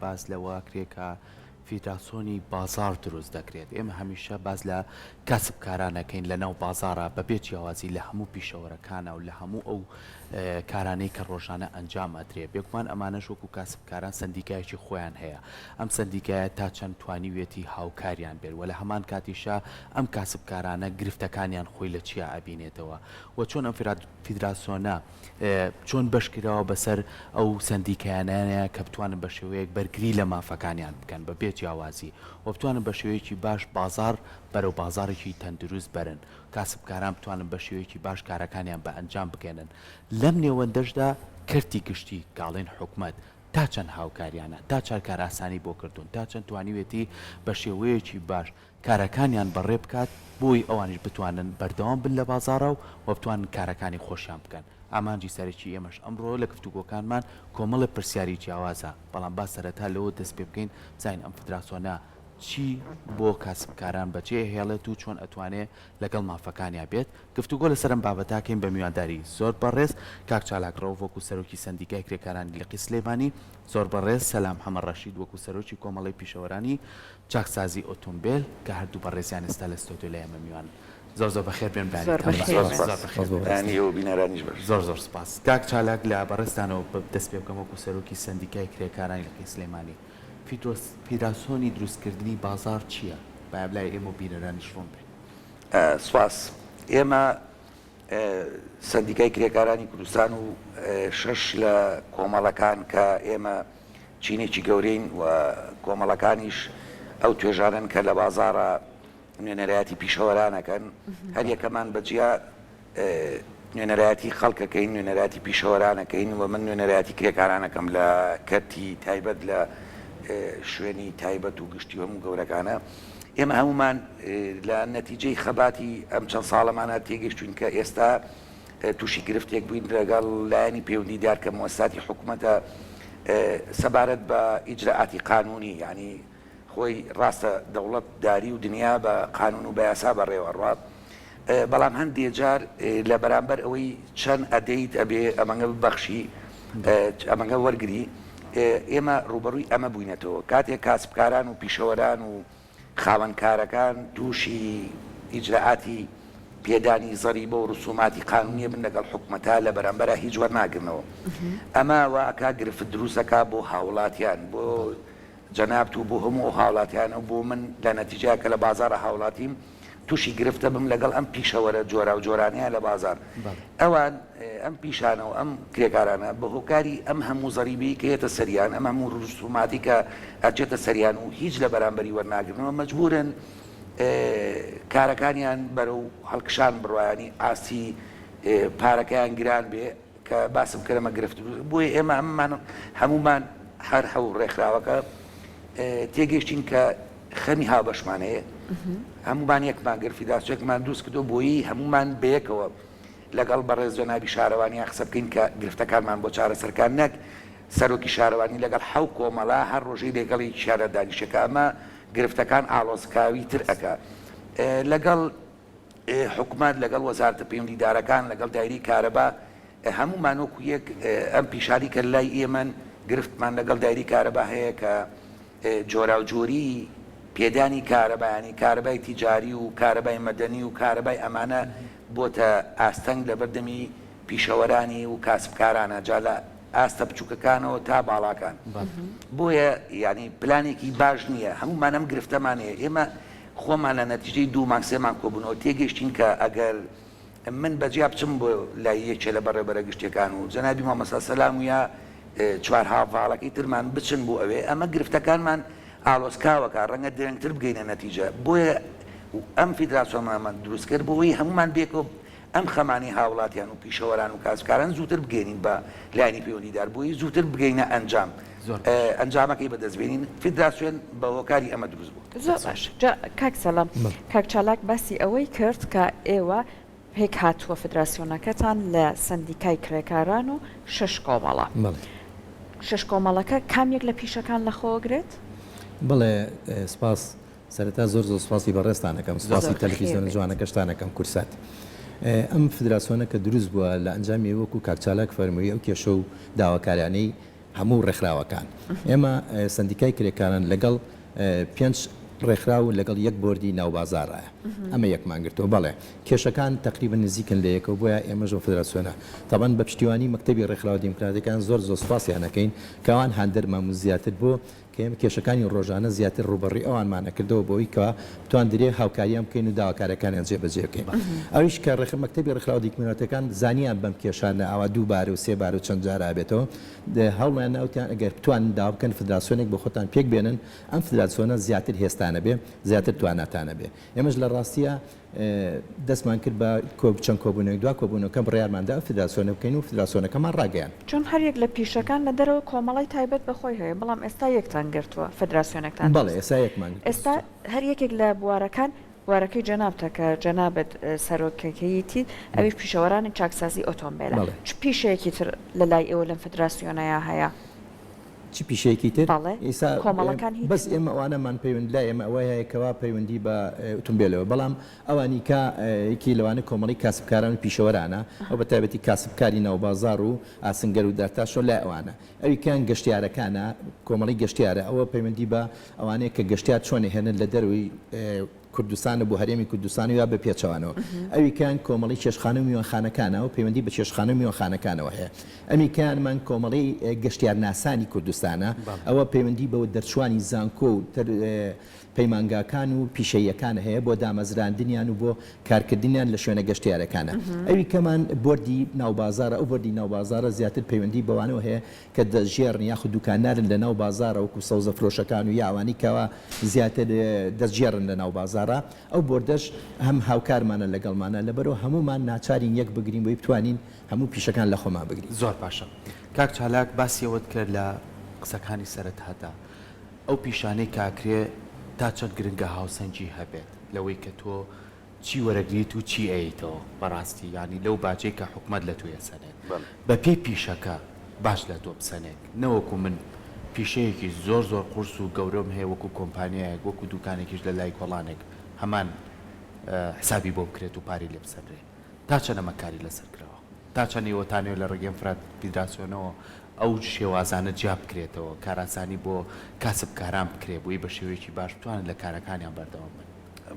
باس لەوە ئەکرێ کە فیدراسۆنی بازاڕ دروست دەکرێت، ئێمە هەمیشە باس لە کاسبکاران ئەکەین لە ناو بازاڕا بە بێ جیاوازی لە هەموو پیشەوەرەکانا و لە هەموو ئەو کارانەی کە ڕۆژانە ئەنجام ئەدرێ، بێگومان ئەمانەش وەکو کاسبکاران سەندیکایەکی خۆیان هەیە، ئەم سەندیکایە تا چەند توانیویەتی هاوکاریان بێت و لە هەمان کاتیشا ئەم کاسبکارانە گرفتەکانیان خۆی لە چیا ئەبینێتەوە و چۆن ئەم فیدراسۆنە چۆن بەش کراوە بەسەر ئەو سەندیکایانەیە کە بتوانن بە شێوەیەک بەرگری لە مافەکانیان بکەن بە بێ جیاوازی و بتوانن بە شێوەیەکی باش بازاڕ بەرەو بازاڕێکی تەندروست بەرن، کاسبکاران بتوانن بە شێوەیەکی باش کارەکانیان بە ئەنجام بگەنن. لەم نێوەندەشدا کەرتی گشتی، کاڵێن حکومەت، تا چەند هاوکاریانە، تا چەند کارئاسانی بۆ کردوون، تا چەند توانیوێتی بە شێوەیەکی باش کارەکانیان بەڕێ بکات بۆی ئەوانیش بتوانن بەردەوام بن لە بازاڕا و وە بتوانن کارەکانی خۆشیان بکەن. ئامانجی سەرەکی ئێمەش ئەمڕۆ لە گفتوگۆکانمان کۆمەڵێ پرسیاری جیاوازە، بەڵام با سەرەتا لەوە دەست پێ بکەین بزانین ئەم فدراسۆنە چی بۆ کاسبکاران بەجێ ئەهێڵێت و چۆن ئەتوانێ لەگەڵ مافەکانیا بێت. گفتوگۆ لەسەر ئەم بابەتە ئەکەین بە میوانداری زۆر بەڕێز کاک چالاک ڕەوف وەکو سەرۆکی سەندیکای کرێکارانی لقی سلێمانی، زۆر بەڕێز سەلام حەمە ڕەشید وەکو سەرۆکی کۆمەڵەی پیشەوەرانی چاکسازی ئۆتۆمبێل کە هەردوو بەڕێزیان ئێستا لە ستۆدیۆ لای ئێمە میوانن. زۆر زۆر بەخێر بێن زۆر بەیانیتان باش. بەخێر بێن. زۆر بەخێر بێن. بەیانی ئێوە بینەرانیش باش. زۆر زۆر سپاس. کاک چالاک لە بەڕێزتانەوە دەست پێ بکەم وەکو سەرۆکی سەندیکای کرێکارانی لقی سلێمانی. فیدراسۆنی دروستکردنی بازاڕ چییە؟ با لای ئێمە و بینەرانیش ڕوون بێ. سپاس. ئێمە سەندیکای کرێکارانی کوردستان و شەش لە کۆمەڵەکان کە ئێمە چینێکی گەورەین و کۆمەڵەکانیش ئەو توێژانەن کە لە بازاڕا نوێنەرایەتی پیشەوەران ئەکەن، هەر یەکەمان بە جیا نوێنەرایەتی خەڵک ئەکەین، نوێنەرایەتی پیشەوەران ئەکەین و من نوێنەرایەتی کرێکاران ئەکەم لە کەرتی تایبەت لە شوێنی تایبەت و گشتی و هەموو گەورەکانە. ئێمە هەموومان لە نەتیجەی خەباتی ئەم چەند ساڵەمانە تێگەیشتوین کە ئێستا تووشی گرفتێک بووین لەگەڵ لایەنی پەیوەندیدار کە موەسساتی حکومەتە سەبارەت بە ئیجرائاتی قانوونی یانی خۆی ڕاستە دەوڵەت داری و دنیا بە قانوون و بە یاسا بەڕێوە ئەڕوات بەڵام هەندێ جار لە بەرامبەر ئەوەی چەند ئەدەیت ئەبێ ئەمەنگە ببەخشی ئەمەنگە وەرگری ئێمە ڕووبەڕووی ئەمە بووینەتەوە کاتێک کاسبکاران و پیشەوەران و خاوەن کارەکان تووشی ئیجرائاتی پێدانی زەریبە و ڕسوماتی قانونیە بن لەگەڵ حکومەتا لە بەرامبەرا هیچ وەرناگرنەوە ئەمە وا ئەکا گرفت دروست ئەکا بۆ هاوڵاتیان بۆ جەنابت و بۆ هەموو ئەو هاوڵاتیانە و بۆ من لە نەتیجەیا کە لە بازاڕا هاوڵاتیم تووشی گرفتە بم لەگەڵ ئەم پیشەوەرە جۆراوجۆرانەیە لە بازاڕ ئەوان ئەم پیشانە و ئەم کرێکارانە بە هۆکاری ئەم هەموو زەریبەی کە یەتە سەریان ئەم هەموو ڕسوماتی کە ئەچێتە سەریان و هیچ لە بەرامبەری وەرناگرنەوە مەجبورن کارەکانیان بەرەو هەڵکشان بڕوایانی ئاستی پارەکەیان گران بێ کە باسم کرد ئەمە گرفت بۆیە ئێمە ئەممان هەموومان هەر هەو ڕێکخراوەکە تێگەیشتین کە خەمی هاوبەشمان هەیە هەموومان یەکمان گرت فیدراسیۆنێکمان دروست کردو بۆیی هەموومان بەیەکەوە لەگەڵ بەڕێز جەنابی شارەوانیان قسە بکەین کە گرفتەکانمان بۆ چارەسەرکان نەک سەرۆکی شارەوانی لەگەڵ حەو کۆمەڵە هەر ڕۆژەی لەگەڵی کیانە دانیشێ کە ئەمە گرفتەکان ئاڵۆزکاوی تر ئەکا لەگەڵ حکومەت لەگەڵ وەزارەتە پەیوەندیدارەکان لەگەڵ دایرەی کارەبا هەموومان وەکو یەک ئەم پیشانی کە لای ئێمەن گرفتمان لەگەڵ دایرەی کارەبا هەیە کە جۆراوجۆری پێدانی کارەبا یانی کارەبای تیجاری و کارەبای مەدەنی و کارەبای ئەمانە بۆتە ئاستەنگ لەبەردەمی پیشەوەرانی و کاسبکارانە جا لە ئاستە بچوکەکانەوە تا باڵاکان بۆیە یانی پلانێکی باش نییە هەموومان ئەم گرفتەمان هەیە ئێمە خۆمان لە نەتیجەی دوو مانگ سێ مانگ کۆبوونەوە تێگەیشتین کە ئەگەر من بەجیا بچم بۆ لای یەکێ لە بەڕێوبەرە گشتیەکان و جەنابی مامۆستا سەلام و یا چوار هاڤاڵەکەی ترمان بچن بۆ ئەوێ ئەمە گرفتەکانمان ئاڵۆزکاوەکا ڕەنگە درەنگتر بگەینە نەتیجە بۆیە ئەم فیدراسیۆنەمان دروست کرد بۆ ئەوەی هەموومان بێکەوە ئەم خەمانەی هاوڵاتیان و پیشەوەران و کاسبکاران زووتر بگەینین بە لایەنی پەیوەندیدار بۆی زووتر بگەینە ئەنجام ئەنجامەکەی بەدەست بێنین فیدراسیۆن بە هۆکاری ئەمە دروست بوو. زۆر باش جا کاک سەلام کاک چالاک باسی ئەوەی کرد کە ئێوە پێک هاتووە فدراسیۆنەکەتان لە سەندیکای کرێکاران و شەش کۆمەڵە شەش کۆمەڵەکە کام یەک لە پیشەکان لە خۆ ئەگرێت؟ بەڵێ سپاس سەرەتا زۆر زۆر سپاسی بەڕێزتان ئەکەم سپاسی تەلەفیزیۆنە جوانەکەشتان ئەکەم کورسات ئەم فدراسیۆنە کە دروست بووە لە ئەنجامی وەکو کاک چالاک فەرمووی ئەو کێشە و داواکاریانەی. هەموو ڕێکخراوەکان. ئێمە سەندیکای کرێکاران لەگەڵ پێنج ڕێکخراو و لەگەڵ یەک بۆردی ناوبازاڕایە. ئەمە یەکمان گرتووە. بەڵێ کێشەکان تەقریبەن نزیکن لە یەکەوە بۆیە ئێمەش ئەو فدراسیۆنە تەبعەن بە پشتیوانی مەکتەبی ڕێکخراوە دیموکراتیەکان زۆر زۆر سوپاسیان ئەکەین کە ئەوان هاندەرمان بوون زیاتر بۆ کە ئێمە کێشەکانی ڕۆژانە زیاتر ڕووبەڕووی ئەوانمان ئەکردەوە بۆی کە بتواندرێ هاوکاریان بکەین و داواکاریەکانیان جێبەجێ بکەین. ئەویش کە ڕێکخ مەکتەبی ڕێکخراوە دیکمراتیەکان زانیان بەم کێشانە ئاوا دووبارە و سێ بارە و چەند جارە ئەبێتەوە هەوڵیان دا وتیان ئەگەر بتوانن داوا بکەن فدراسیۆنێک بۆ خۆتان پێک بێنن ئەم فدراسیۆنە زیاتر هێزتان ئەبێ زیاتر تواناتان ئەبێ. ئێمەش لە ڕاستیا دەستمان کرد بە چەند کۆبوونەوەیەک، دوا کۆبوونەوەکە بڕیارمان دا ئەو فدراسیۆنە بکەین و فدراسیۆنەکەمان ڕاگەیاند. چون هەر یەک لە پیشەکان لە دەرەوە کۆمەڵەی تایبەت بە خۆی هەیە، بەڵام ئێستا یەکتان گرتووە، فدراسیۆنێکتان بەڵێ دروست ئێستا یەکمان گرتووە. ئێستا هەر یەکێک لە بوارەکان، بوارەکەی جەنابتە کە جەنابت سەرۆکەکەیتی، ئەویش پیشەوەرانی چاکسازی ئۆتۆمبێلە. بەڵێ. چ پیشەیەکی تر لە لای ئێوە لەم فدراسیۆنەیا هەیە؟ چ پیشەیەکی تر؟ بەڵێ ئیسا کۆمەڵەکان هیچ بەس ئێمە ئەوانەمان پەیوەند لای ئێمە ئەوە هەیە کەوا پەیوەندی بە ئوتومبێلەوە بەڵام ئەوانی کە یەکی لەوانە کۆمەڵی کاسبکاران و پیشەوەرانە ئەو بە تایبەتی کاسبکاری ناوبازاڕ و ئاسنگەر و دارتاشەوە لای ئەوانە ئەوی کەیان گەشتیارەکانە کۆمەڵی گەشتیارە ئەوە پەیوەندی بە ئەوانەیە کە گەشتیار چۆن ئەهێنن لە دەرەوەی کوردستانە بۆ هەرێمی کوردستان و یا بە پێچەوانەوە. ئەویکەیان کۆمەڵەی چێشتخانە و میوانخانەکانە و پەیوەندی بە چێشتخانە و میوانخانەکانەوە هەیە. ئەمیکەیانمان کۆمەڵەی گەشتیارناسانی کوردستانە، ئەوە پەیوەندی بە دەرچووانی زانکۆ و پەیمانگاکان و پیشەییەکان هەیە بۆ دامەزراندنیان و بۆ کارکردنیان لە شوێنە گەشتیارەکانە. ئەویکەمان بۆردی ناوبازاڕە، ئەو بۆردی ناوبازاڕە زیاتر پەیوەندی بەوانەوە هەیە کە دەستگێڕن یاخود دوکاندارن لە ناو بازاڕە وەکو سەوزە فرۆشەکان و یا ئەوانەی کەوا زیاتر دەستگێڕن لە ناو بازاڕا ئەو بۆردەش هەم هاوکارمانە لەگەڵمانە لەبەرئەوە هەموومان ناچارین یەک بگرین بۆی بتوانین هەموو پیشەکان لە خۆمان بگرین. زۆر باشە کاک چالاک باسی ئەوەت کرد لە قسەکانی سەرەتادا ئەو پیشانەی کە ئەکرێ تا چەند گرنگە هاوسەنگی هەبێت لەوەی کە تۆ چی وەرەگریت و چی ئەیەیتەوە بەڕاستی یانی لەو باجەی کە حکومەت لە تۆ ئەسەنێت بە پێی پیشەکە باج لە تۆ بسەنێت نەوەکو من پیشەیەکی زۆر زۆر قورس و گەورەم هەیە وەکو کۆمپانیایەک وەکو دوکانێکیش لە لای کۆڵانێک هەمان حسابی بۆ بکرێت و پارەی لێ بسەنرێ تا چەند ئەمە کاری لەسەر کراوە تا چەند ئێوە تانەوێت لە ڕێگەی ئەم فیدراسیۆنەوە ئەو شێوازانە جیا بکرێتەوە کارئاسانی بۆ کاسبکاران بکرێ بۆی بە شێوەیەکی باش بتوانن لە کارەکانیان بەردەوام بن.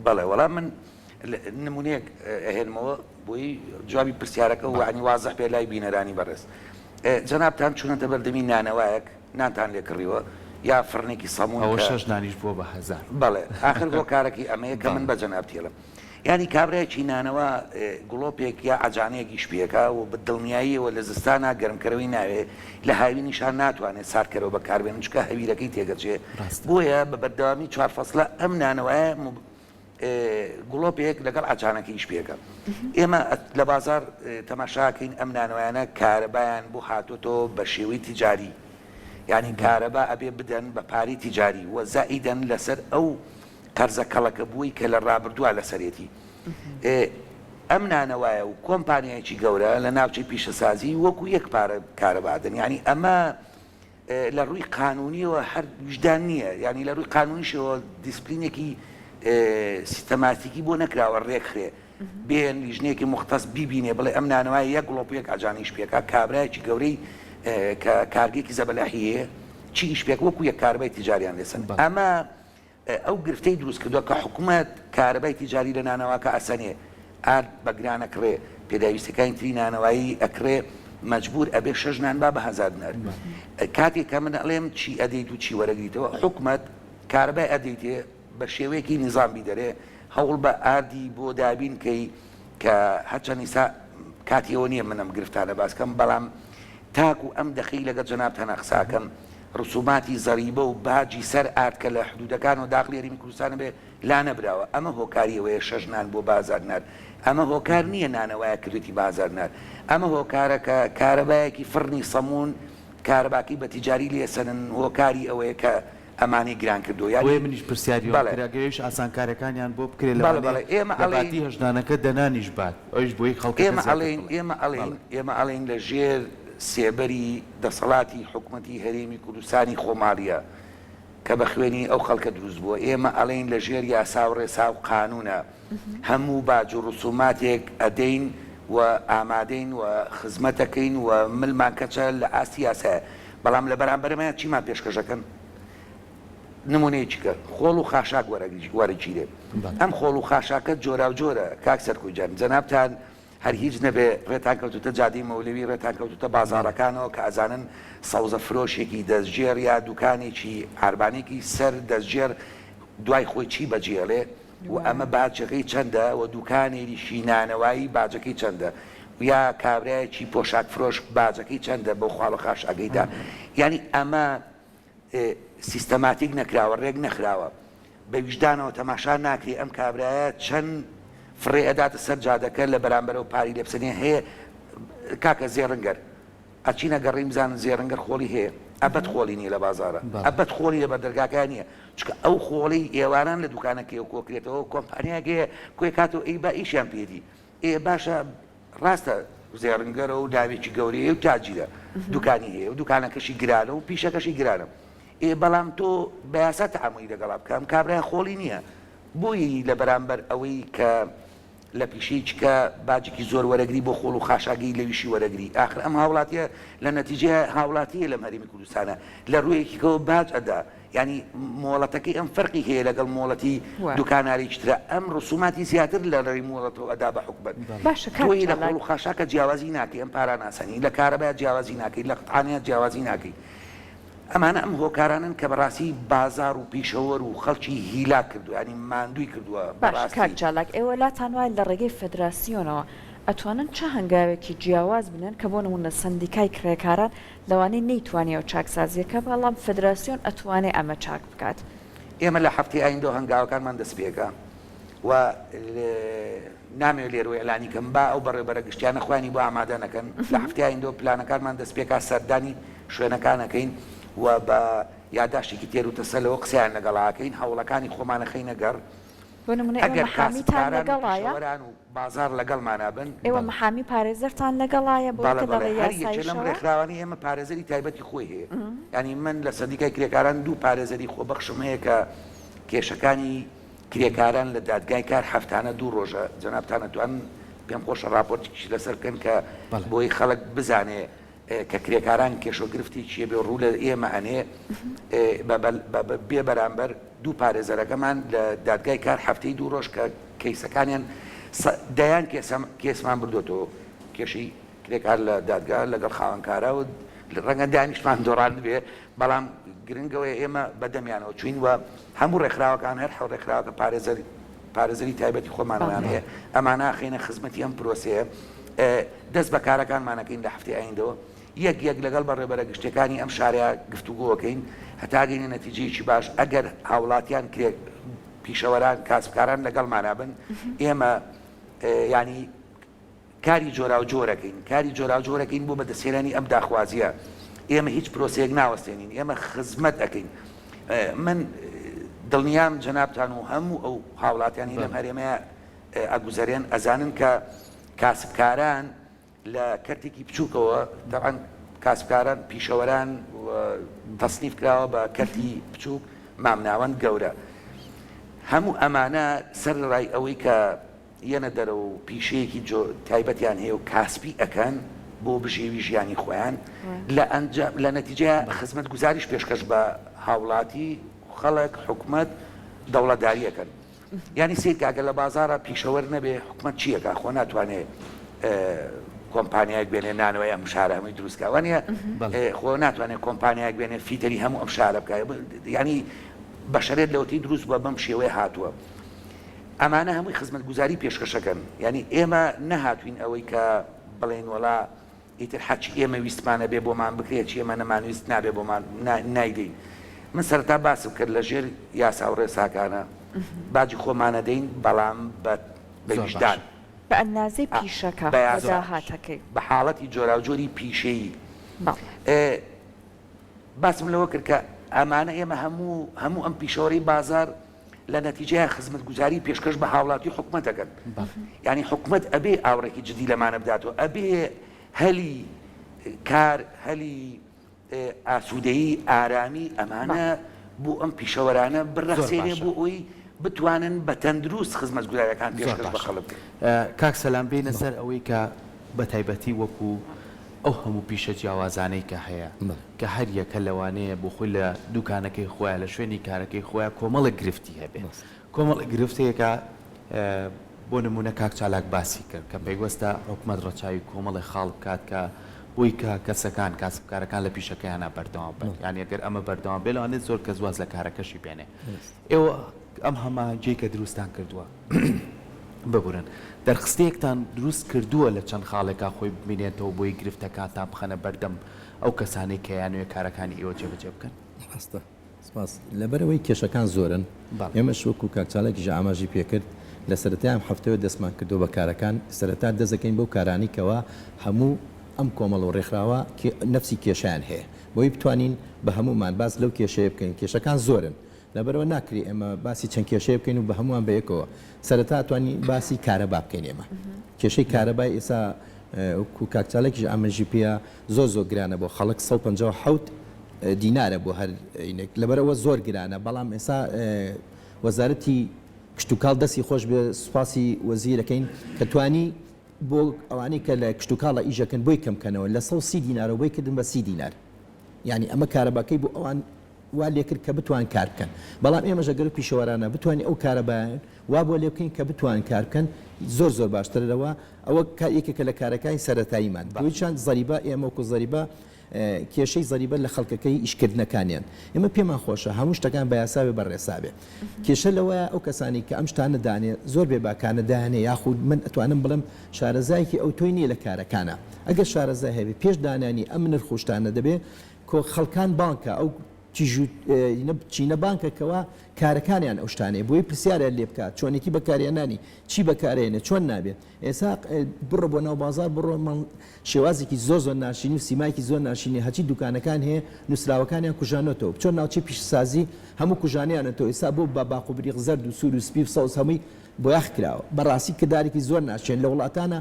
بەڵێ وەڵا من نمونەیەک ئەهێنمەوە بۆی جوابی پرسیارەکە و عنی وازح بێ لای بینەرانی بەڕێز جەنابتان چونەتە بەردەمی نانەوایەک نانتان لێ کڕیوە یا فڕنێکی سەمون ئەوە شەش نانیش بووە بە هەزار بەڵێ ئاخر هۆکارەکەی ئەمەیە کە من بە جەنابتی ئەڵێم یانی کابرایەکی نانەوا گڵۆپێک یا عەجانەیەک ئیش پێکا و بە دڵنیاییەوە لە زستانا گەرمکەرەوەی ناوێ لە هاوینیشا ناتوانێ ساردکەرەوە بەکاربێنن چونکە هەویرەکەی تێکەچێ بۆیە بە بەردەوامی چوار فەسڵە ئەم نانەوایە گڵۆپێک لەگەڵ عەجانەکە ئیش پێکە ئێمە لە بازار تەماشاکەین ئەم نانەوایانە کارەبایان بۆ هاتۆتەوە بە شێوەی تیجاری یعنی کارەبا ئەبێ بدەن بە پارەی تیجاری و زائیدەن لەسەر ئەو قەرزە کەڵەکەبووەی کە لە ڕابردووە لەسەرێتی. ئەم نانەوایە و کۆمپانیایەکی گەورە لە ناوچەی پیشەسازی وەکو یەک پارە کارەبا ئەدەن. یانی ئەمە لە ڕووی قانوونیەوە هەر ویژدان نییە. یانی لە ڕووی قانوونیشەوە دیسپلینێکی سیستەماتیکی بۆ نەکراوە ڕێکخرێ. بێن لیژنەیەکی موختەس بیبینێ بڵێ ئەم نانەوایە یەک گڵۆپ و یەک عەجانە ئیش پێکا، کابرایەکی گەورەی کە کارگەیەکی زەبەلاحی هەیە چی ئیش پێکا وەکو یەک کارەبای تیجاریان لێ سەند. ئەمە ئەو گرفتەی دروست کردوە کە حکومەت کارەبای تیجاری لە نانەواکە ئەسەنێ، ئارد بە گران ئەکڕێ، پێداویستیەکانی تری نانەوایی ئەکڕێ، مەجبور ئەبێ شەش نان با بە هەزار دینار. کاتێک کە من ئەڵێم چی ئەدەیت و چی وەرەگریتەوە، حکومەت کارەبای ئەدەیتێ بە شێوەیەکی نیزام بیدەرێ، هەوڵ بە ئاردی بۆ دابین کەی کە هەرچەند ئیستا کاتی ئەوە نیە من ئەم گرفتانە باس کەم، بەڵام تاکو ئەم دەقەی لەگەڵ جەنابتانا قسە ئەکەم ڕسوماتی زەریبە و باجی سەر ئارد کە لە حدودەکانەوە داخڵی هەرێمی کوردستان ئەبێ لانەبراوە ئەمە هۆکاری ئەوەیە شەش نان بۆ بازار نار ئەمە هۆکار نیە نانەوایە کردوێتی بازار نار ئەمە هۆکارە کە کارەبایەکی فڕنی سەمون کارەباکەی بە تیجاری لێ سەنن هۆکاری ئەوەیە کە ئەمانەی گران کردووە یانی بۆیە منیش پرسیاری وام بەڵێ کرد ئەگەر ئەویش ئاسانکاریەکانیان بۆ بکرێ بەڵێ لەوانەیە بەڵێ ئێمە لە ئەڵێین باتی هەشت دانەکە دە نانیش بات ئەویش بۆی خەڵکەکە ئێمە زیاتر ئەڵێین بڵێ ئێمە ئەڵێین بەڵێ. ئێمە ئەڵێین لە ژێر سێبەری دەسەڵاتی حکومەتی هەرێمی کوردستانی خۆماڵیە کە بە خوێنی ئەو خەڵکە دروست بووە ئێمە ئەڵێین لە ژێر یاسا و ڕێسا و قانونە هەموو باج و ڕسوماتێک ئەدەین و ئامادەین و خزمەت ئەکەین و ملمان کەچە لە ئاستی یاسایە. بەڵام لە بەرامبەرمەیان چیمان پێشکەشەکەن؟ نمونەیەکی کە خۆڵ و خاشاک وەرەگیرێ. ئەم خۆڵ و خاشاکە جۆراوجۆرە کاک سەرکۆ گیان جەنابتان هەر هیچ نەبێ ڕێتان کەوتوتە جادەی مەولەوی ڕێتان کەوتوتە بازاڕەکانەوە کە ئەزانن سەوزە فرۆشێکی دەستگێڕ یا دوکانێکی عاربانێکی سەر دەستگێڕ دوای خۆی چی بەجێڵێ و ئەمە باجەکەی چەندە و دوکانێریشی نانەوایی باجەکەی چەندە یا کابرایەکی پۆشاک فرۆش باجەکەی چەندە بۆ خواڵ و خاشاکەیدا یانی ئەمە سیستەماتیک نەکراوە، ڕێک نەخراوە، بە ویژدانەوە تەماشا ناکرێ ئەم کابرایە چەند فڕێ ئەداتە سەر جادەکە لە بەرامبەرەوە پاری لێ بسەنێ هەیە کاکە زێڕنگەر ئەچینە گەڕین بزانن زێڕنگەر خۆڵی هەیە ئەبەد خۆڵی نییە لە بازارە ئەبەد خۆڵی لە بەردەرگاکە نییە چونکە ئەو خۆڵەی ئێواران لە دوکانەکەیەوە کۆکرێتەوە کۆمپانیایەک هەیە کۆی کاتەوە ئەی با ئیشیان پێدی ئێ باشە ڕاستە زێڕنگەرە و ناوێکی گەورەیە و تاجیرە دوکانی هەیە و دوکانەکەشی گرانە و پیشەکەشی گرانە ئێ بەڵام تۆ بە یاسا تەعامولی لەگەڵا بکە ئەم کابرای خۆڵی نییە بۆی لە بەرامبەر ئەوەی کە لە پیشەیەکی کە باجێکی زۆر وەرەگری بۆ خۆڵ و خاشاگەی لەویشی وەرەگری ئاخر ئەم هاوڵاتیە لە نەتیجەیە هاوڵاتیە لەم هەرێمی کوردستانە لە ڕوویەکیکەوە باج ئەدا یانی مۆڵەتەکەی ئەم فەرقی هەیە لەگەڵ مۆڵەتی دوکانارێکی ترا ئەم ڕسوماتی زیاتر لە ڕێی مۆڵەتەوە ئەدا بە حکومەت باشە کاک تۆی لە چالاک. خۆڵ و خاشاکە جیاوازی ناکەی ئەم پارە ناسەنی لە کارەبا جیاوازی ناکەی لە قتعانە جیاوازی ناکەی ئەمانە ئەم هۆکارانەن کە بەڕاستی بازاڕ و پیشەوەر و خەڵکی هیلاک کردووە یانی ماندووی کردووە باش کاک بەڕاستی. چالاک ئێوە لاتان وایە لە ڕێگەی فێدراسیۆنەوە ئەتوانن چ هەنگاوێکی جیاواز بنێن کە بۆ نموونە سەندیکای کرێکاران لەوانەیە نەیتوانیەوە چاکسازیەکە بەڵام فدراسیۆن ئەتوانێ ئەمە چاک بکات. ئێمە لە هەفتەی ئایندەوە هەنگاوەکانمان دەست پێکا و نامەوێ لێرەوە ئیعلانی کەم با ئەو بەڕێوبەرە گشتیانە خۆیانی بۆ ئامادە نەکەن لە هەفتەی ئایندەوە پلانەکانمان دەست پێکا سەردانی شوێنەکان ئەکەین و بە یاداشتێکی تێر و تەسەلەوە قسەیان لەگەڵا ئەکەین هەوڵەکانی خۆمان ئەخەینە گەڕ بۆ نمونە ئێوە ئەگەر محامیتان کاسبکاران و لەگەڵایە؟ پیشەوەران و بازاڕ لەگەڵمانا بن. ئێوە بەڵێ. محامی پارێزەرتان لەگەڵایە بۆی بەڵێ کە لە بەڵێ ڕێی هەر یەکێ لەم یاساییشەوە؟ ڕێکخراوانەی ئێمە پارێزەری تایبەتی خۆی هەیە یانی من لە سەندیکای کرێکاران دوو پارێزەری خۆبەخشم هەیە کە کێشەکانی کرێکاران لە دادگای کار هەفتانە دوو ڕۆژە جەنابتان ئەتوانن پێم خۆشە ڕاپۆرتێکیش لەسەر بکەن کە بەڵێ. بۆی خەڵک بزانێ کە کرێکاران کێشەو گرفتی چیە بێ ڕوو لە ئێمە ئەنێ بە بێ بەرامبەر دوو پارێزەرەکەمان لە دادگای کار هەفتەی دوو ڕۆژ کە کەیسەکانیان دەیان کێسمان بردۆتەوە کێشەی کرێکار لە دادگا لەگەڵ خاوەنکارا و ڕەنگە دانیشتمان دۆڕاندبێ بەڵام گرنگەوەی ئێمە بەدەمیانەوە چوین و هەموو ڕێکخراوەکان هەر حەو ڕێکخراوەکە پارێزەر پارێزەری تایبەتی خۆمانمان هەیە ئەمانە ئەخەینە خزمەتی ئەم پرۆسەیە دەست بە کارەکانمان ئەکەین لە هەفتەی ئایندەوە یەک یەک لەگەڵ بەڕێوبەرە گشتیەکانی ئەم شارەیا گفتوگۆ ئەکەین هەتا گەینە نەتیجەیەکی باش ئەگەر هاوڵاتیان کرێ پیشەوەران کاسبکاران لەگەڵمانا بن ئێمە یانی کاری جۆراوجۆر ئەکەین کاری جۆراوجۆر ئەکەین بۆ بەدەستهێنانی ئەم داخوازیە ئێمە هیچ پرۆسەیەک ناوەستێنین ئێمە خزمەت ئەکەین من دڵنیام جەنابتان و هەموو ئەو هاوڵاتیانی لەم هەرێمەیە ئەگوزەرێن ئەزانن کە کاسبکاران لە کەرتێکی بچووکەوە تەبعەن کاسبکاران پیشەوەران تەسنیف کراوە بە کەرتی بچووک مامناوەند گەورە هەموو ئەمانە سەر ڕای ئەوەی کە یەنە دەرەوە و پیشەیەکی جۆ تایبەتیان هەیە و کاسپی ئەکەن بۆ بژێوی ژیانی خۆیان لە ئەنجام لە نەتیجەیا خزمەتگوزاریش پێشکەش بە هاوڵاتی خەڵک حکومەت دەوڵەتداری ئەکەن یانی سەیر کە ئەگەر لە بازاڕا پیشەوەر نەبێ حکومەت چی ئەکا خۆ ناتوانێ کۆمپانیایەک بێنێ نانەوەی ئەم شارە هەمووی دروست کا وانە خۆ ناتوانێ کۆمپانیایەک بێنێ فیتەری هەموو ئەم شارە بکا یانی بەشەرێت لەوەتی دروست بووە بەم شێوەیە هاتووە ئەمانە هەمووی خزمەتگوزاری پێشکەشەکەن یانی ئێمە نەهاتوین ئەوەی کە بڵێین وەڵا ئیتر هەرچی ئێمە ویستمان ئەبێ بۆمان بکرێ هەرچی ئێمە نەمانویست نابێ بۆمان نایدەین من سەرەتا باسم کرد لە ژێر یاسا و ڕێساکانە باجی خۆمان ئەدەین بەڵام بە بە زۆر ویژدان باشە. بە ئەندازەی پیشەکە، بە بە یاسا داهاتەکەی. بە حاڵەتی جۆراوجۆری پیشەیی بەڵێ. باسم لەوە کرد کە ئەمانە ئێمە هەموو هەموو ئەم پیشەوەرەی بازاڕ لە نەتیجەیا خزمەتگوزاری پێشکەش بە هاوڵاتی و حکومەت ئەکەن یانی حکومەت ئەبێ ئاوڕێکی جدی لەمانە بداتەوە ئەبێ هەلی کار هەلی ئاسوودەیی ئارامی ئەمانە بۆ ئەم پیشەوەرانە بڕەخسێنێ بۆ ئەوی بتوانن بە تەندروست خزمەتگوزاریەکان پێشکەش بە خەڵک بکەن. کاک سەلام بێینە سەر ئەوەی کە بە تایبەتی وەکو. ئەو هەموو پیشە جیاوازانەی کە هەیە کە هەر یەکە لەوانەیە بۆ خۆی لە دوکانەکەی خۆیان لە شوێنی کارەکەی خۆیان کۆمەڵێک گرفتی هەبێ کۆمەڵێک گرفت هەیە کە بۆ نموونە کاک چالاک باسی کرد کە پەیوەستە حکومەت ڕەچاوی کۆمەڵێک خاڵ بکات کە بۆی کە کەسەکان کاسبکارەکان لە پیشەکەیانا بەردەوام بن یانی ئەگەر ئەمە بەردەوام بێ لەوانەیە زۆر کەس واز لە کارەکەشی بێنێ ئێوە ئەم هەماهەنگیەی کە دروستتان کردووە ببورن دەرخستەیەکتان دروست کردووە لە چەند خاڵێکا خۆی ببینێتەوە بۆی گرفتەکانتان بخەنە بەردەم ئەو کەسانەی کە یانەوێ کارەکانی ئێوە جێبەجێ بکەن؟ ڕاستە سپاس. لەبەرئەوەی کێشەکان زۆرن ئێمەش وەکو کاک چالاکیش ئاماژی پێکرد لە سەرەتای ئەم هەفتەوە دەستمان کردووە بە کارەکان سەرەتا دەست دەکەین بەو کارانەی کەوا هەموو ئەم کۆمەڵ و ڕێکخراوە نەفسی کێشەیان هەیە بۆی بتوانین بە هەموومان باس لەو کێشەیە بکەین کێشەکان زۆرن لەبەرئەوە ناکرێ ئێمە باسی چەند کێشەیە بکەین و بە هەمووان بە یەکەوە. سەرەتا ئەتوانین باسی کارەبا بکەین ئێمە کێشەی کارەبای ئێسا وەکو کاک چالاکیش ئاماژی پێیە زۆر زۆر گرانە بۆ خەڵک 157 دینارە بۆ هەر ئینێک لەبەرئەوە زۆر گرانە بەڵام ئێسا وەزارەتی کشتوکاڵ دەستی خۆش بێ سوپاسی وەزیرەکەین کە توانی بۆ ئەوانەی کە لە کشتوکاڵە ئیشەکەن بۆی کەم کەنەوە لە 130 دینارەوە بۆی کردن بە 30 دینار یعنی ئەمە کارەباکەی بۆ ئەوان وا لێکرد کە بتوان کار بکەن بەڵام ئێمەش ئەگەر پیشەوەرانە بتوانین ئەو کارەبایان وا بۆ لێ بکەین کە بتوان کار بکەن زۆر زۆر باشترە لەوە ئەوە یەکێکە لە کارەکانی سەرەتاییمان دوویشان زەریبە ئێمە وەکو زەریبە کێشەی زەریبە لە خەڵکەکەی ئیشکردنەکانیان ئێمە پێمان خۆشە هەموو شتەکان بە یاسا بێ بە ڕێسا بێ کێشە لەوەیە ئەو کەسانی کە ئەم شتانە دانێ زۆر بێ باکانە دانێ یاخود من ئەتوانم بڵێم شارەزایەکی ئەوتۆی نییە لە کارەکانە ئەگەر شارەزای هەبێ پێش دانانی ئەم نرخ و شتانە دەبێ کۆ خەڵکان بانکە ئەو تیژو چینە بانکە کەوا کارەکانیان ئەو شتانەیە بۆی پرسیاریان لێ بکات چۆنێتی بەکارهێنانی چی بەکارێنێ چۆن نابێت ئێسا بڕۆ بۆ ناو بازار بڕۆ شێوازێکی زۆر زۆر ناشرینی و سیمایەکی زۆر ناشرینی هەرچی دوکانەکان هەیە نووسراوەکانیان کوژانۆتەوە بچۆ ناوچەی پیشەسازی هەموو کوژانیانەتەوە ئێستا بۆ بە باق و بریق زەرد و سوور و سپی و سەوز هەمووی بۆیاخ کراوە بەڕاستی کردارێکی زۆر ناشرین لە وڵاتانە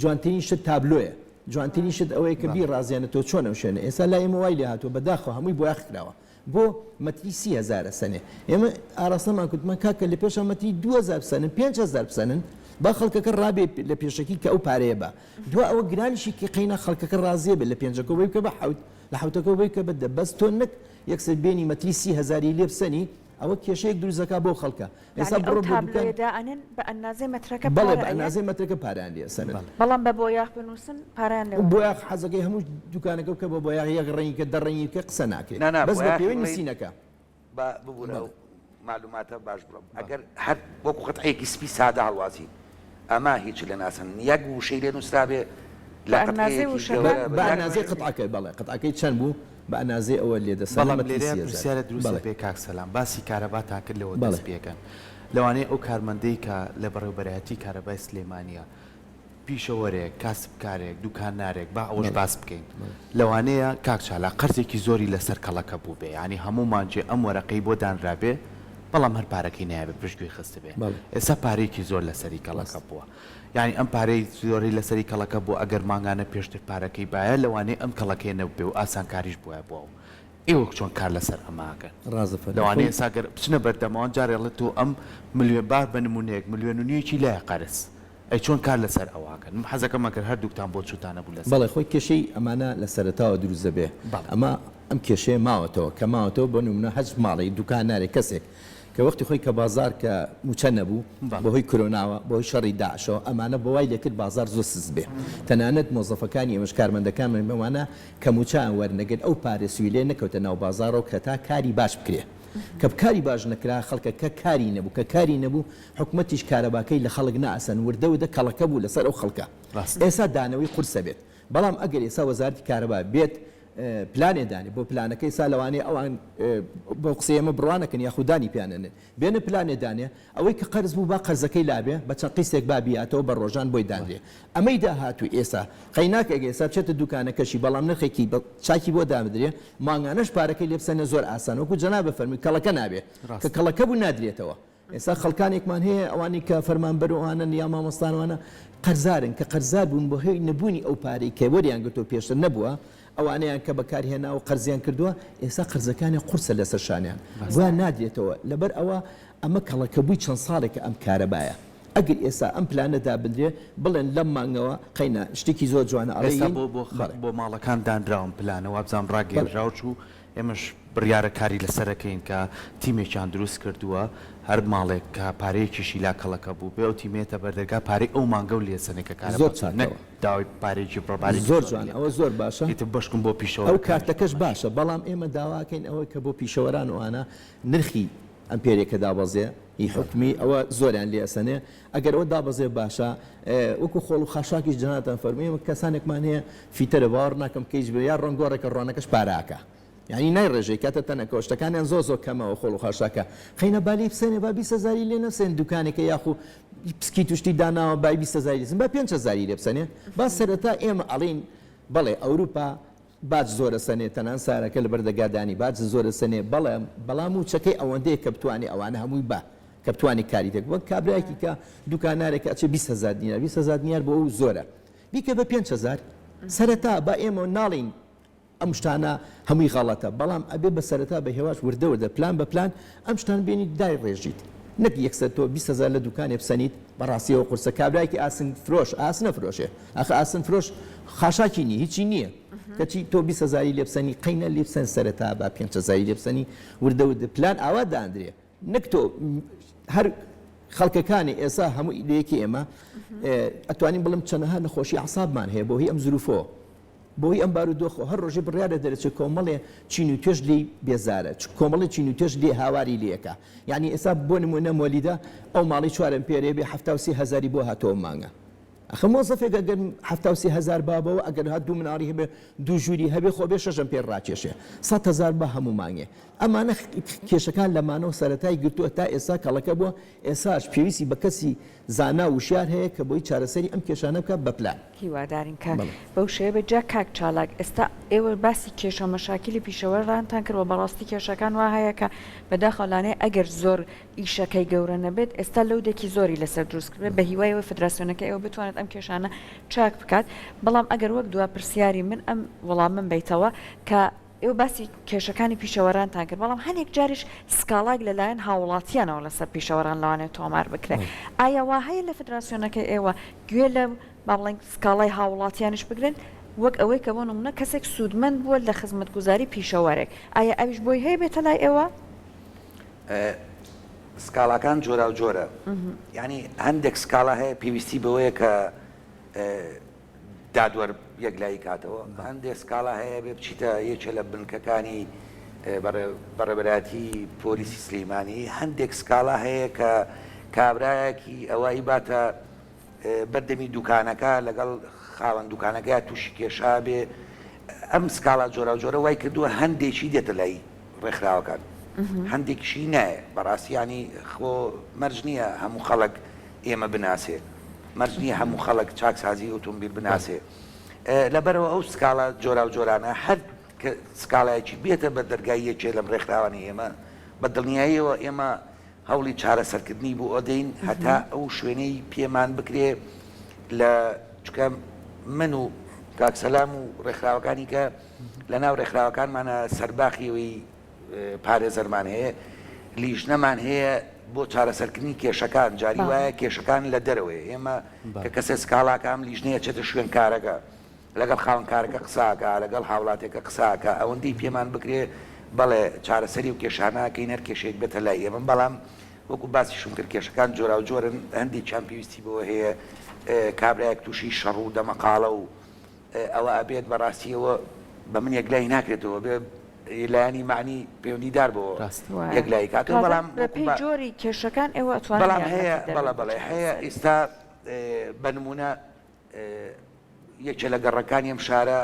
جوانترین شت تابلۆیە جوانترین شت ئەوەیە کە بیڕازێنێتەوە چۆن ئەو شوێنە ئێستا لای ئێمە وای لێ هاتووە بەداخەوە هەمووی بۆیاخ کراوە بۆ مەتری 30هزار ئەسەنێ ئێمە ئاراستەمان کوتمان کاکە لە پێشە مەتری 2000 بسەنن 5000 بسەنن با خەڵکەکە ڕابێ لە پێشەکی کە ئەو پارەیە بە دوا ئەوە گرانیشی کە قەینا خەڵکەکە ڕازیە بێت لە پێنجەکە بۆی بکە بە حەوت لە حەوتەکە بۆی بکە بە دە بەس تۆ نەک یەکسەر بێنی مەتری سی هەزاری لێ بسەنی ئەوە کێشەیەک دروست دەکا بۆ خەڵکە ئێستا یانی ئەو بڕۆ بۆ دوکان تابلۆیە دائەنێن بە ئەندازەی مەترەکە بەڵێ پارە بە ئەیەن؟ ئەندازەی مەترەکە پارەیان لێ ئەسەنن. بەڵام بە بۆیاخ بنووسن پارەیان لێ بۆیاخ وەرناگرن. حەزەکەی هەموو دوکانەکە بکە بە بۆیاخ یەک ڕەنگی کە دە ڕەنگی بکە قسە ناکرێ نا نا بەس بە بۆیاخی پێوەی بڵێین نووسینەکە. با ببورە بەڵێ. ئەو مەعلوماتە باش بڕۆم ئەگەر هەر وەکو قەتعەیەکی سپی سادە هەڵوازین ئەمە هیچ لێ ناسن یەک وشەی لێ نووسرابێ بە لە ئەندازەی قەتعەیەکی وشەکە؟ گەورە بە یەک ئەندازەی قەتعەکە بەڵێ قەتعەکەی چەند بوو بە ئەندازەی ئەوە لێ دەسەنن بەڵام مەتری لێرەیا 30 هەزار پرسیارە دروست بەڵێ. ئەبێ کاک سەلام باسی کارەباتان کرد لەوە بەڵێ. دەست پێکەن لەوانەیە ئەو کارمەندەی کە لە بەڕێوبەرایەتی کارەبای سلێمانیە پیشەوەرێک، کاسبکارێک، دوکانارێک، با ئەوەش بەڵێ. باس بکەین بەڵێ. لەوانەیە کاک چالاک قەرزێکی زۆری لەسەر کەڵەکە بووبێ یانی هەموو مانگێ ئەم وەرەقەی بۆ دانرابێ بەڵام هەر پارەکەی نایابێ پشتگوێی خستبێ بەڵێ. ئێستا پارەیەکی زۆر لەسەری کەڵەکە ڕاستە. بووە یانی ئەم پارەی زۆرەی لەسەری کەڵەکە بووە ئەگەر مانگانە پێشتر پارەکەی بایە لەوانەیە ئەم کەڵەکەیە نەببێ و ئاسانکاریش بوایە بۆ ئەو ئێوە چۆن کار لەسەر ئەمە ئەکەن؟ ڕاستە فەرموو لەوانەیە خۆی. ئێستا گەر بچنە بەردەمەوە جارێ ئەڵێ تۆ ئەم ملیۆن با بە نموونەیەک ملیۆن و نیوێکی لایە قەرز ئەی چۆن کار لەسەر ئەوە ئەکەن؟ من حەزەکەم ئەگەر هەردووکتان بۆچوونتان هەبوو لەسەر. بەڵێ خۆی کێشەی ئەمانە لە سەرەتاوە دروست دەبێ بەڵێ. ئەمە ئەم کێشەیە ماوەتەوە کە ماوەتەوە بۆ نموونە هەچ ماڵێک دوکانارێک کەسێک کە وەختی خۆی کە بازاڕ کە مووچە نەبوو بەڵێ. بەهۆی کرۆناوە بەهۆی شەڕی داعشەوە ئەمانە بە وای لێکرد بازاڕ زۆر سست بێ تەنانەت مۆزەفەکانی ئێمەش کارمەندەکانمان ئەوانە کە مووچەیان وەرنەگرت ئەو پارە سویلەیە نەکەوتە ناو بازاڕەوە کە تا کاری باش بکرێ کە کاری باش نەکرا خەڵکەکە کاری نەبوو کە کاری نەبوو حکومەتیش کارەباکەی لە خەڵک نائەسەند وردە وردە کەڵەکە بوو لەسەر ئەو خەڵکە ڕاستە. ئێستا دانەوەی قورسە بێت بەڵام ئەگەر ئێستا وەزارەتی کارەبا بێت پلانێ دانێ بۆ پلانەکە ئێستا لەوانەیە ئەوان بەو قسەی ئێمە بڕوا نەکەن یاخود دانی پیا نەنێن بێنە پلانێ دانێ ئەوەی کە قەرز بوو با قەرزەکەی لابێ بە چەند قیستێک با بیاتەوە بە ڕۆژان بۆی دانرێ ئەمەی داهاتوو ئێستا قەیناکە ئەگەر ئێستا بچێتە دوکانەکەشی بەڵام نرخێکی بە چاکی بۆ دابدرێ مانگانەش پارەکەی لێ بسەنێ زۆر ئاسانە وەکو جەنابت فەرمووی کەڵەکە نابێ کە ڕاستە. کەڵەکە بوو نادرێتەوە ئێستا خەڵکانێکمان هەیە ئەوانەی کە فەرمانبەر و ئەوانەن یا مامۆستان ئەوانە قەرزارن کە قەرزار بوون بۆ هۆی نەبوونی ئەو پارەی کە وەریان گرتووە پێشتر نەبووە ئەوانەیان کە بەکار هێناوە و قەرزیان کردووە ئێستا قەرزەکانیان قورسە لەسەر شانیان بۆیان نادرێتەوە لەبەر ئەوە ئەمە کەڵەکەبووی چەند ساڵێکە ئەم کارەبایە. ئەگەر ئێستا ئەم پلانە دابنرێ بڵێن لەم مانگەوە قەینا شتێکی زۆر جوانە ئێستا ئەڵێین بۆ بۆ خە بەڵێ. بۆ ماڵەکان دانراوە ئەم پلانە وابزانم بەڵێ. ڕاگەیەنراو چوو ئێمەش بڕیارە کاری لەسەر ئەکەین کە تیمێکیان دروست کردووە هەر ماڵێک کە پارەیەکیشی لا کەڵەکە بووبێ ئەو تیمەیەتە بەردەرگا پارەی ئەو مانگەو لێ سەنێ کە کارەبا زۆر چوو نەک چاکەوە. داوای پارەیەکی بڕە پارەیەکی زۆر زۆری جوان لێ ئەوە بکا زۆر باشە. ئیتر بەشکم بۆ ئەو پیشەوەرەکانیش کارتەکەش هەمان شت. باشە بەڵام ئێمە داواکەین ئەوەی کە بۆ پیشەوەران و ئەوانە نرخی ئەمپێرێکە دابەزێ ی حکومی ئەوە زۆریان لێ ئەسەنێ ئەگەر ئەوە دابەزێ باشە وەکو خۆڵ و خاشاکیش جەنابتان فەرمووی ئێمە کەسانێکمان هەیە فیتەرە باوەڕ ناکەم کە هیچ بێ یا ڕۆنگۆڕێکە ڕۆنەکەش پارە ئەکا یانی نایڕێژێ کاتە تەنەکەوە شتەکانیان زۆر زۆر کەمە ئەو خۆڵ و خاشاکە قەینا با لێی بسەنێ با 20 هەزاری لێ نەسێن دوکانێکە یاخو پسکیت و شتی داناوە بای 20 هەزاری لێ با 5 هەزاری لێ بسەنێ با سەرەتا ئێمە ئەڵێین بەڵێ ئەوروپا باج زۆرە سەنێ تەنان سارەکە لەبەر دەگا دانی باج زۆرە سەنێ بەڵێ بەڵام موچەکەی ئەوەندەیە کە بتوانێ ئەوانە هەمووی با کە بتوانێ کاری تێک وەک کابرایەکی کە دوکانارێکە ئەچێ 20 هەزار دینار 20 هەزار دینار بۆ ئەو زۆرە بیکە بە 5 هەزار سەرەتا با ئێمە ناڵین ئەم شتانە هەمووی غەڵەتە بەڵام ئەبێ بە سەرەتا بە هێواش وردە وردە پلان بە پلان ئەم شتان بێنیت دای ڕێژیت نەک یەکسەر تۆ 20 هەزار لە دوکانێ بسەنیت بەڕاستی ئەوە قورسە کابرایەکی ئاسن فرۆش ئاسن ئەفرۆشێ ئاخە ئاسن فرۆش خاشاکی نیە هیچی نیە کەچی تۆ 20 هەزاری لێ بسەنی قەینە لێ بسەن سەرەتا با پێنج هەزاری لێ بسەنی وردە وردە پلان ئاوا داندرێ نەک تۆ هەر خەڵکەکانی ئێسا هەموو لەیەکی ئێمە ئەتوانین بڵم چەنەها نەخۆشی عسابمان هەیە بۆ هی ئەم زروفەوە بەهۆی ئەم بارودۆخەوە هەر ڕۆژێ بڕیارە دەرەچێ کۆمەڵێ چین و توێژ لێی بێزارە، کۆمەڵێ چین و توێژ لێ هاواری لێ ئەکا. یانی ئێستا بۆ نموونە مۆلیدە ئەو ماڵەی چوار ئەمپێرەیە بێ 73 هەزاری بۆ هاتووە ئەم مانگە. ئەخە مۆزەفێک ئەگەر 73 هەزار بابەوە ئەگەر هات دوو مناڵی هەبێ دوو ژووری هەبێ خۆ بێ شەش ئەمپێر ڕاکێشێ 100 هەزار بە هەموو مانگێ. ئەمانە کێشەکان لەمانەوە سەرەتای گرتووە تا ئێستا کەڵەکە بووە ئێساش پێویستی بە کەسی زانا و وشیار هەیە کە بۆی چارەسەری ئەم کێشانە بکات بە پلان. هیوادارین کە بەو شێوەیە بێت جا کاک چالاک ئێستا ئێوە باسی کێشە مەشاکیلی پیشەوەرانتان کرد وە بەڕاستی کێشەکان وا هەیە کە بەداخەوە لانەیە ئەگەر زۆر ئیشەکەی گەورە نەبێت ئێستا لەودێکی زۆری لەسەر دروست کردبێت بە هیوای ئەوەی فدراسیۆنەکە ئێوە بتوانێت ئەم کێشانە چاک بکات بەڵام ئەگەر وەک دوا پرسیاری من ئەم وەڵامم بەیتەوە کە ئێوە باسی کێشەکانی پیشەوەرانتان کرد، بەڵام هەنێک جاریش سکاڵایەک لەلایەن هاووڵاتییانەوە لەسەر پیشەوەران لەوانەیە تۆمار بکرێت. ئایا وا هەیە لە فدراسیۆنەکەی ئێوە گوێ لە با بڵێین سکاڵای هاووڵاتییانیش بگرن؟ وەک ئەوەی کە بۆ نموونە کەسێک سوودمەند بووە لە خزمەتگوزاری پیشەوەرێک، ئایا ئەویش بۆی هەیە بێتە لای ئێوە؟ سکاڵاکان جۆراوجۆرە، یانی هەندێک سکاڵا هەیە پێویستی بەوەیە کە دادوەر یەکلایی کاتەوە، هەندێک سکاڵا هەیە بێ بچیتە یەکێ لە بنکەکانی بەڕێوەبەرایەتی پۆلیسی سلیمانی، هەندێک سکاڵا هەیە کە کابرایەکی ئەوە ئیباتە بەردەمی دوکانەکە لەگەڵ خاوەن دوکانەکەیا تووشی کێشە بێ، ئەم سکاڵا جۆراوجۆرە وای کردووە هەندێکی دێتە لای ڕێکخراوەکان هەندێکیشی نایە بەڕاستی یانی خۆ مەرج نییە هەموو خەڵک ئێمە بناسێ مەرج نییە هەموو خەڵک چاکسازی ئۆتۆمبیل بناسێ لەبەرەوە ئەو سکاڵا جۆراوجۆرانە هەر کە سکاڵایەکی بێتە بە دەرگای یەکێ لەم ڕێکخراوانەی ئێمە بە دڵنیاییەوە ئێمە هەوڵی چارەسەرکردنی بۆ ئەدەین هەتا ئەو شوێنەی پێمان بکرێ لە چکە من و کاک سەلام و ڕێکخراوەکانی کە لە ناو ڕێکخراوەکانمانە سەرباخی ئەوەی پارێزەرمان هەیە، لیژنەمان هەیە بۆ چارەسەرکردنی کێشەکان، جاری وایە کێشەکان لە دەرەوەیە، ئێمە کە کەسێک سکاڵاکە ئەم لیژنەیە ئەچێتە شوێن کارەکە، لەگەڵ خاوەن کارەکە قسە ئەکا، لەگەڵ هاوڵاتیەکە قسە ئەکا، ئەوەندەی پێمان بکرێ بەڵێ چارەسەری ئەو کێشانە ئەکەین، هەر کێشەیەک بێتە لای ئێمە، بەڵام وەکو باسیشم کرد کێشەکان جۆراوجۆرن، هەندێکیان پێویستی بەوە هەیە کابرایەک تووشی شەڕ و دەمەقاڵە و ئەوە ئەبێت بەڕاستی ئەوە بە من یەکلایی ناکرێتەوە بێ لایەنی مەعنی پەیوەندی دار بۆ یەکلایی کاتەوە بەڵام بەپێی جۆری کێشەکان ئێوە ئەتوانن بەڵام هەیە بەڵێ بەڵێ هەیە ئیستا بە نمونە یەکێ لە گەڕەکانی ئەم شارە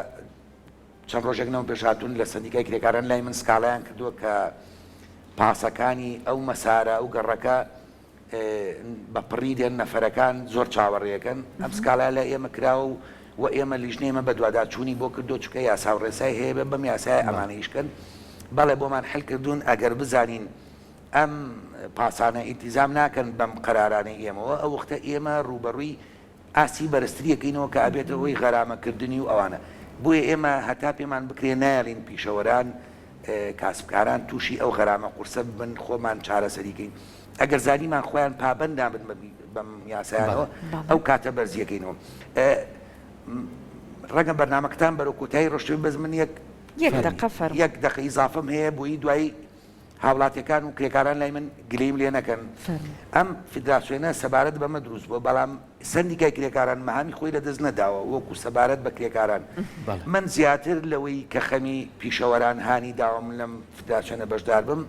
چەند ڕۆژێک نەم پێش هاتوون لە سەندیکای کرێکاران لای من سکاڵایان کردووە کە پاسەکانی ئەو مەسارە ئەو گەڕەکە بە پڕی دێن نەفەرەکان زۆر چاوەڕێکەن ئەم سکاڵایە لای ئێمە کراوە و و ئێمە لیژنەی ئێمە بەدواداچوونی بۆ کردووە چونکە یاسا و ڕێسای هەیە بێ بەم یاسایە ئەمانە ئیش کەن بەڵێ بۆمان حل کردوون ئەگەر بزانین ئەم پاسانە ئیلتیزام ناکەن بەم قەرارانەی ئێمەوە ئەو وەختە ئێمە ڕووبەڕووی ئاستی بەرزتری ئەکەینەوە کە ئەبێتە هۆی غەرامە کردنی و ئەوانە بۆیە ئێمە هەتا پێمان بکرێ نایەڵین پیشەوەران. کاسبکاران تووشی ئەو غەرامە قورسە ببن خۆمان چارەسەری کەین ئەگەر زانیمان خۆیان پابەند نابن بەم یاسایانەوە ئەو کاتە بەرزیەکەینەوە. ڕەنگە بەرنامەکەتان بەرەو کۆتایی ڕۆشتبێ بەس من یەک یەک دەقە فەرموو. یەک دەقە ئیزافەم هەیە بۆی دوایی هاوڵاتیەکان و کرێکاران لای من گلەییم لێ نەکەن. فەرموو. ئەم فیدراسیۆنە سەبارەت بەمە دروست بووە بەڵام سەندیکای کرێکاران مەهامی خۆی لەدەست نەداوە وەکو سەبارەت بە کرێکاران. بەڵێ. من زیاتر لەوەی کە خەمی پیشەوەران هانی داوم لەم فیدراسیۆنە بەشدار بم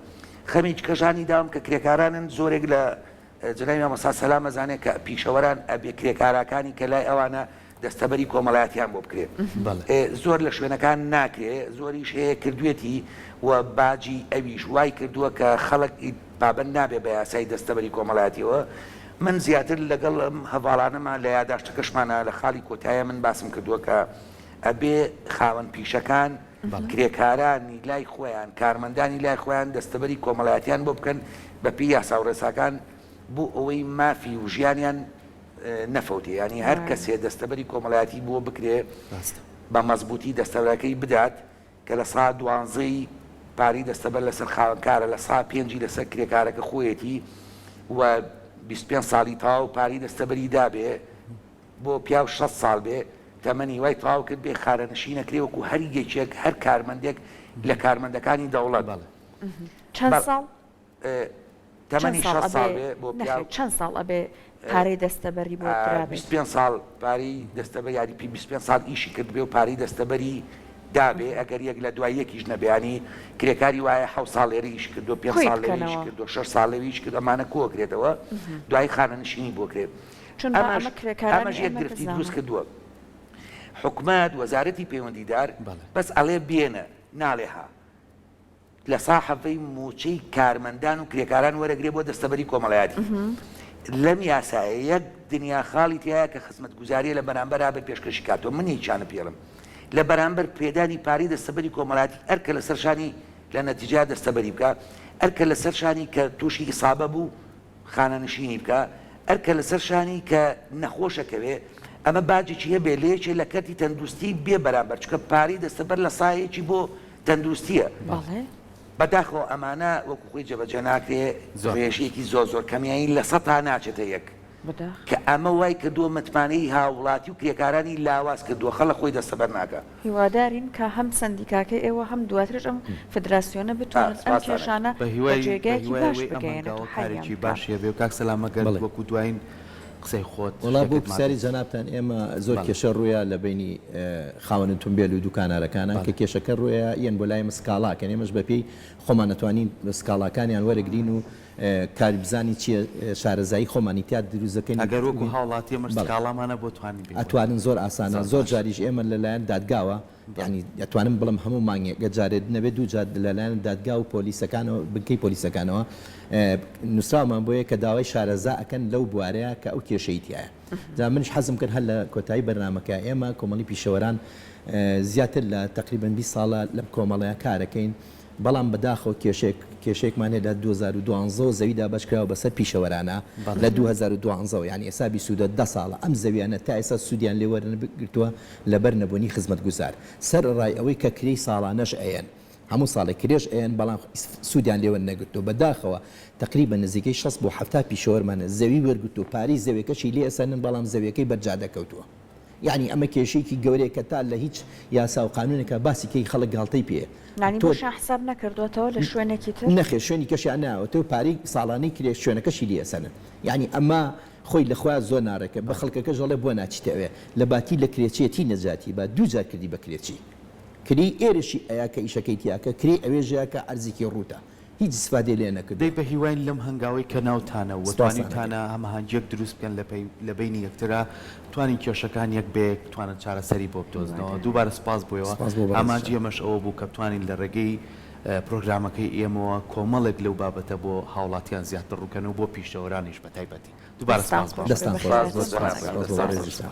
خەمی کەش هانی داوم کە کرێکارانن زۆرێک لە جەنابی مامۆستا سەلام ئەزانێ کە پیشەوەران ئەبێ کرێکاراکانی کە لای ئەوانە دەستەبەری کۆمەڵایەتیان بۆ بکرێ زۆر لە شوێنەکان ناکرێ زۆریش هەیە کردوێتی و باجی ئەویش وای کردووە کە خەڵک پابەند نابێ بە یاسای دەستەبەری کۆمەڵایەتیەوە من زیاتر لەگەڵ ئەم هەڤاڵانەما لە یاداشتەکەشمانە لە خاڵی کۆتایە من باسم کردووە کە ئەبێ خاوەن پیشەکان کرێکارانی لای خۆیان، کارمەندانی لای خۆیان دەستەبەری کۆمەڵایەتیان بۆ بکەن بەپێی یاسا و ڕێساکان بۆ ئەوەی مافی و ژیانیان نەفەوتێ یانی هەر کەسێ دەستەبەری کۆمەڵایەتی بۆ بکرێ بە مەزبووتی دەستەبەرەکەی بدات کە لە سا دوانزەی پارەی دەستەبەر لەسەر خاوەنکارە لە سا پێنجی لەسەر کرێکارەکە خۆیەتی و 25 ساڵی تەواو پارەی دەستەبەری دابێ بۆ پیاو 60 ساڵ بێ تەمەنی وای تەواو کرد بێ خانەنشین ئەکرێ وەکو هەر یەکێک هەر کارمەندێک لە کارمەندەکانی دەوڵەت. بەڵێ. چەند ساڵ؟ تەمەنی 60 ساڵ بێ بۆ پیاو. چەند ساڵ ئەبێ پارەی دەستەبەری بۆ درابێت؟ 25 ساڵ پارەی دەستەبەر یانی 25 ساڵ ئیشی کردبێ و پارەی دەستەبەری دابێ ئەگەر یەک لە دوای یەکیش نەبێ یانی کرێکاری وایە حەوت ساڵ لێرە ئیشی کردووە پێنج ساڵ لەوێ ئیشی کردووە شەش ساڵ لەوێ ئیشی کردووە ئەمانە کۆئەکرێتەوە دوایی خانەنشینی بۆ کرێ. چون با ئەمە کرێکارانی ئەمەش یەک ئێمە گرفتی دروست بزانن. کردووە حکومەت وەزارەتی پەیوەندیدار بەڵێ. بەس ئەڵێ بێنە ناڵێ ها لە سا حەڤەی موچەی کارمەندان و کرێکاران وەرەگرێ بۆ دەستەبەری کۆمەڵایەتی لەم یاسایە یەک دنیا خاڵی تیایە کە خزمەتگوزاریە لە بەرامبەرا بە پێشکەشی کاتەوە من یەکیانە پێڵم لە بەرامبەر پێدانی پارەی دەستەبەری کۆمەڵایەتی ئەرکە لەسەر شانی لە نەتیجە دەستەبەری بکا ئەرکە لەسەر شانی کە تووشی ئیسابە بوو خانەنشینی بکا، ئەرکە لەسەر شانی کە نەخۆش ئەکەوێ ئەمە باجێکی هەبێ لە یەکێ لە کەرتی تەندروستی بێ بەرامبەر چونکە پارەی دەستەبەر لە سایەکی بۆ تەندروستیە بەڵێ. بەداخەوە ئەمانە وەکو خۆی جێبەجێ ناکرێ زۆر. ڕێژەیەکی زۆر زۆر کەمیانی لە سەتا ناچێتە یەک. بەداخەوە. کە ئەمە وای کردووە متمانەی هاووڵاتی و کرێکارانی لاواز کردووە خەڵک خۆی دەستەبەر ناکا. هیوادارین کە هەم سەندیکاکەی ئێوە هەم دواتریش ئەم فدراسیۆنە بتوانن ئەم کێشانە بە بە هیوای بە جێگایەکی هیوای باش ئەوەی ئەم بگەیەنێت و هەنگاوە حەلیان کارێکی بکا. باشی هەبێ و کاک سەلام ئەگەر بەڵێ. وەکوو دوایین قسەی خۆت وەڵا بۆ شتێکت پرسیاری مابێت. جەنابتان ئێمە زۆر بەڵێ. کێشە ڕوویا لە بەینی خاوەن ئوتومبێل و دوکانارەکانا کە بەڵێ. کێشەکە ڕوویا یەن بۆ لای ئێمە سکاڵا ئەکەن ئێمەش بە پێی خۆمان ئەتوانین سکاڵاکانیان وەرەگرین و کار بزانین چیە شارەزایی خۆمانی تیا دروست دەکەین ئەگەر وەکو هاوڵاتی ئێمەش بەڵێ سکاڵامان هەبوو توانین بێین بۆ ئەتوانن زۆر ئاسانە زۆر زۆر باشە. جاریش ئێمە لەلایەن دادگاوە بەڵێ. یانی ئەتوانم بڵێم هەموو مانگێک گەر جارێ نەبێ دوو جار لەلایەن دادگا و پۆلیسەکانەوە بنکەی پۆلیسەکانەوە نوسراومان بۆیە کە داوای شارەزا ئەکەن لەو بوارەیە کە ئەو کێشەی تیایە جا منیش حەزم کرد هەر لە کۆتایی بەرنامەکە ئێمە کۆمەڵی پیشەوەران زیاتر لە تەقریبەن 20 ساڵە لەم کۆمەڵەیە کارەکەین بەڵام بەداخەوە کێشەیەک کێشەیەکمان هەیە لە 2012 ەوە زەوی دابەشکراوە بەسەر پیشەوەرانا بەڵێ. لە 2012 ەوە یانی ئێستا 22 دە ساڵە ئەم زەویانە تا ئێستا سوودیان لێ وەرنەگرتووە لەبەر نەبوونی خزمەتگوزار سەرەڕای ئەوەی کە کرێی ساڵانەش ئەیەن هەموو ساڵێک کرێش ئەیەن بەڵام سوودیان لێ وەرنەگرتووە بەداخەوە تەقریبەن نزیکەی 60 بۆ 70 پیشەوەرمان زەوی وەرگرتووە پارەی زەویەکەشی لێ ئەسەنن بەڵام زەویەکەی بەر جادە کەوتووە. یەعنی ئەمە کێشەیەکی گەورەیە کە تا لە هیچ یاسا و قانونێکا باسی کەی خەڵک گاڵتەی پێیە. یانی تۆ بۆشیان حساب نەکردوەتەوە لە شوێنێکی تر؟ نەخێر شوێنی کەشیان ناوەتەوە پارەی ساڵانەی کرێ شوێنەکەشی لێ ئەسەنن یەعنی ئەمە خۆی لە خۆیا زۆر ناڕێکە بە خەڵکەکەش ئەڵێ بۆ ناچیتە ئەوێ لە باتی لە کرێچیەتی نەجاتی با دوو جار کردی بە کرێچی کرێی ئێرەشی ئەیا کە ئیشەکەی تیاکە کرێی ئەوێش ئەیا کە عەرزێکی ڕووتە هیچ ئیسفادەی لێ نەکردووە. دەی بەهیواین لەم هەنگاوەی کە ناوتانە و سپاستان توانیوتانە ئەکەین. هەماهەنگیەک دروست بکەن لە پەی لە بەینی یەکترا بتوانین کێشەکان یەک بە یەک بتوانن چارەسەری بۆ بدۆزنەوە هیوادارین. دووبارە سپاس بۆ ئێوە سپاس بۆ بەڕێزتان. ئامانجی ئێمەش ئەوە بوو کە بتوانین لە ڕێگەی پرۆگرامەکەی ئێمەوە کۆمەڵێک لەو بابەتە بۆ هاوڵاتیان زیاتر ڕووکەن و بۆ پیشەوەرانیش بە تایبەتی دووبارە دەستان سپاس خۆش بۆ بێ دەستان خۆش سپاس بەخێرهاتن بۆ سپاس جەنابتان سپاس بۆ دەستان خۆش. بەڕێزیشتان.